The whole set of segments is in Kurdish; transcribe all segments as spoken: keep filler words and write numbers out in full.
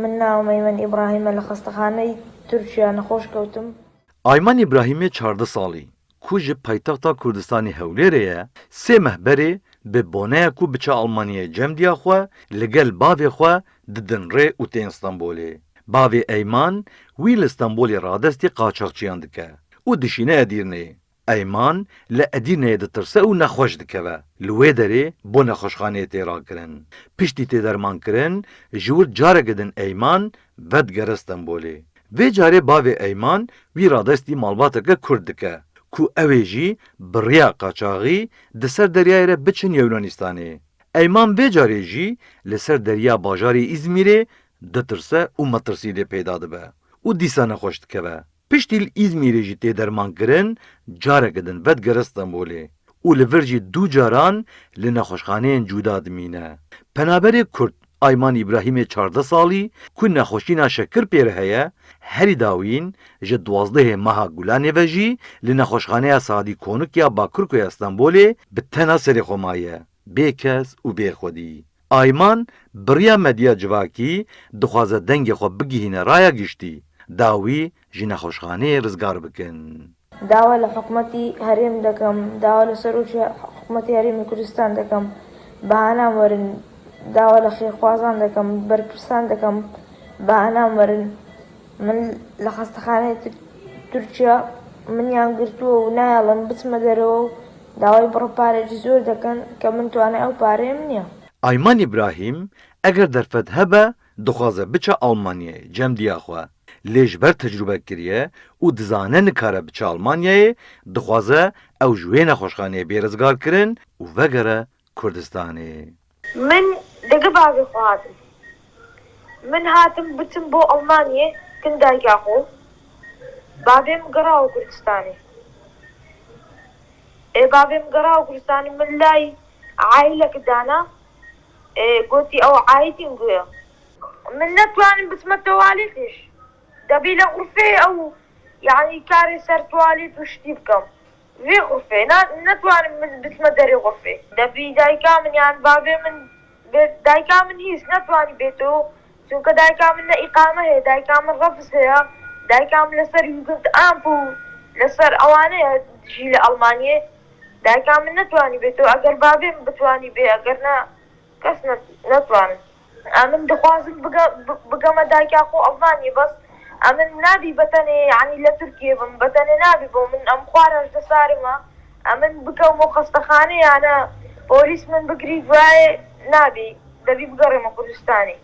Min navê Eymen Îbrahîm e, li xestexaneyê Tirkiye nexweş kewtim. Ayman Îbrahîmê çardeh salî, ku ji paytexta Kurdistanê Hewlêrê ye, sê meh berê bi boneya ku biçe Almanyayê cem diya xwe, li gel bavê xwe didin rê û tên Stenbolê. Bavê Eyman wî li Stenbolê radestî qaçaxçiyan dike û dişîne Edîrnê. Eyman li Edîrneyê ditirse û nexweş dikeve. Li wê derê bo nexweşxaneyê tê rakirin. Piştî tê dermankirin, ji wir careke din Eyman vedigere Stenbolê. Vê carê bavê Eyman wî radestî malbateke Kurd dike, ku ew ê jî bi riya qaçaxî di ser deryayê re biçin Yewlanistanê. Eyman vê carê jî li ser derya bajarê Îzmîrê ditirse û metirsî lê peyda dibe û dîsa nexweş dikeve. Piştî li Îzmîrê jî tê dermankirin, careke din vedigere Stenbolê û li vir jî du caran li nexweşxaneyên cuda dimîne. Penaberê Kurd Ayman Îbrahîmê çardeh salî, ku nexweşîna şekir pê re heye, herî dawîn ji duwazdehê meha Gulanê ve jî li nexweşxaneya Sadî Konik ya Bakurko ya Stenbolê bi tena serê xwe maye, bê kes û bê xwedî. Ayman bi riya medya civakî dixwaze dengê xwe bigihîne raya giştî, dawî ji nexweşxaneyê rizgar bikin. Dawa li hikûmetî herêm dekem, dawa li serokê hikûmetê Herêmê Kurdistan dekem, bi hanan werin, dawa li xêrxwazan dekem, berpirsan dekem, bi hanan werin. Min li xestexaneyê Tir-, Tirkiye miniyan girtû û nayalin biçime derve û dawayê bi rêparêjî zor dekin ke min twane ew pareyê min ya. Ayman Îbrahîm, eger derfet hebe, dixwaze biçe Almanyayê cem diya xwe. Lê ji ber tecrûbe kiriye û dizane nikare biçe Almanyayê, dixwaze ew ji wê nexweşxaneyê bê rizgarkirin û vegere Kurdistanê. Min digê bavê xwe hatim. Min hatim biçim bo Almanyê kin dayika xwe. Bavê min gerawe Kurdistanê. Ê bavê min gerawe Kurdistanê, min lay aîlek dana. Ê, gotî ew aîtîn guya. Min netwanin biçime tuwaletê jî. Debî li xurfeyê ew, yanî karê ser tuwalet û ştî bikim. Vê xurfê, na, netwanim min biçime derê xurfê. Debî dayika min yan bavê min, bê, dayika min hîç netwanî bêto. Çunke dayika min ne îqame heye, dayika min refs heye. Dayika min li ser Jugendamt û li ser ewane ye, dijî li Almanyê. Dayika min netwanî bêto, eger bavê min bitwanî bê, eger ne, kes net-, netwanin. Em min dixwazin bige-, bi-, bigeme dayika xwe Almanyê, bes em min nabî betenê, yanî li Tirkiyê bim, betenê nabî bo min, em xwara ji desarê me, em min bikewmo xestexanê, ya ne polîs min bigirî, duyayê nabî, debî bigerîme Kurdistanê.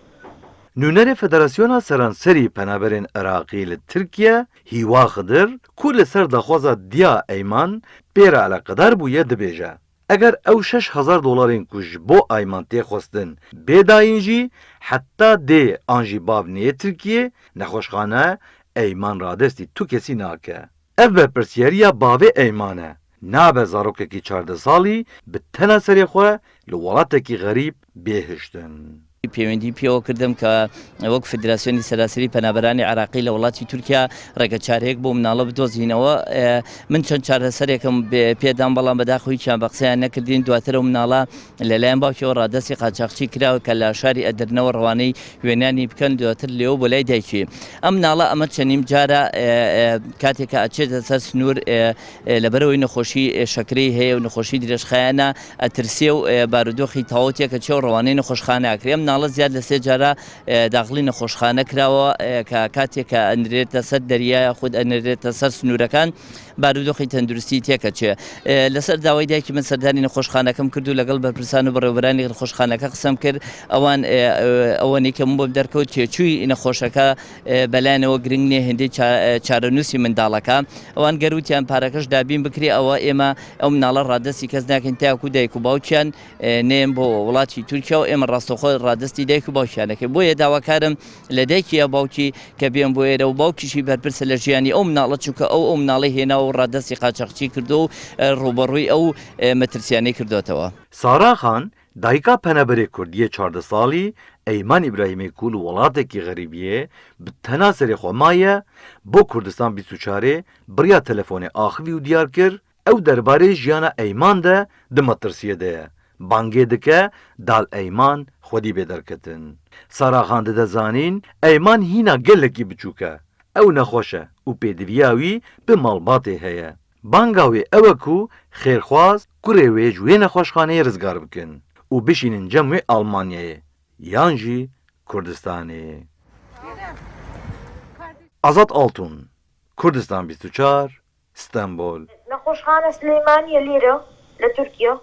Nûnerê Federasyona Seranserî Penaberên Iraqî li Tirkiye, Hîwa Xidir, ku li ser daxwaza Diya Eyman pê re eleqedar bûye, dibêje, eger ew şeş hezar dolarên ku ji bo Ayman tê xwestin bê dayîn jî, heta dê an jî bav neyê Tirkiyê, nexweşxane Eyman radestî tu kesî nake. Ev berpirsiyariya bavê Eyman e. Nabe zarokekî çardeh salî bi tena serê xwe li welatekî xerîb bê hiştin. پەیوەندی پێوە کردم کە وەک فدراسیۆنی سەراسەری پەنابەرانی عێراقی لە وڵاتی تورکیا ڕێگە چارەیەک بۆ مناڵە بدۆزینەوە. ئێ، من چەند چارەسەرێکم بێ-، پێدام، بەڵام بەداخەوە هیچیان بە قسەیان نەکردین. دواتر ئەو مناڵە لەلایەن باوکیەوە ڕادەستی قاچاقچی کراوە کە لە شاری ئەدرنەوە ڕەوانەی وێنانی بکەن، دواتر لێەوە بۆ لای دایکی. ئەم مناڵە ئەمە چەندین جارە، ئێ، ئێ، کاتێکە ئەچێتە سەر سنوور، ئێ، ئێ، لەبەرەوەی نەخۆشی، ئێ، شەکرەی هەیە و نەخۆشی درێژخایەنە، ئەترسێ و، ئێ، بارودۆخی تاوتێکە چێ و ڕەوانەی نەخۆشخانە ئەکرێ. ئەم مناڵە زیاد لە سێ جارە، ئێ، داخلی نەخۆشخانە کراوە، ئێ، کە کاتێکە ئەنرێتە سەر دەریا یاخود ئەنرێتە سەر سنوورەکان، بارودۆخی تەندروستی تێکەچێ. ئێ، لەسەر داوای دایکی من سەردانی نەخۆشخانەکەم کرد و لەگەڵ بەرپرسان و بەڕێوەبەرانی نەخۆشخانەکە قسەم کرد. ئەوان، ئێ، ئێ، ئەوەنەی کە من بۆم دەرکەوت، تێچووی نەخۆشەکە، ئێ، بەلایەنەوە گرنگ نییە، هێندەی چا-، ئێ، چارەنووسی منداڵەکە. ئەوان گەر وتیان پارەکەش دابین بکرێ، ئەوە ئێمە ئەو مناڵە ڕادەستی کەس ناکەین تاکو دایک و باوکیان، ئێ، نێن بۆ وڵاتی تورکیا و ئێمە ڕاستەوخۆ ڕادەستی دایک و باوکیان دەکەین. بۆیە داواکارم لە دایکی یا باوکی کە بێن بۆ ئێرە و باوکیشی بەرپرسە لە ژیانی ئەو مناڵە، چونکە ئەو، ئەو مناڵەی هێناوە و ڕادەستی قاچاقچی کردو و، ئێ، ڕوبەڕووی ئەو، ئێ، مەترسیانەی کردوتەوە. سارا خان، دایکا پەنەبەرê Kurdiyê çardeh salî, Eyman Îbrahîmê ku li welatekî xerîbiyê bi tena serê xwe maye, bo Kurdistan bîst û çarê bi riya telefonê axivî û diyar kir, ew derbarê jiyana Eyman de di metirsiyê de ye. bangê dike dal Eyman xwedî bê derketin. Sara Xan dide zanîn, Eyman hîna gelekî biçûk e. Ew nexweş e û pêdiviya wî bi malbatê heye. Banga wê ew e ku xêrxwaz kurê wê ji wê nexweşxaneyê rizgar bikin û bişînin cem wê Almanyayê yan jî Kurdistanê. Azad Altun, Kurdistan bîst û çar, Stenbol. Nexweşxane Silêmaniye lêre li Tirkiye.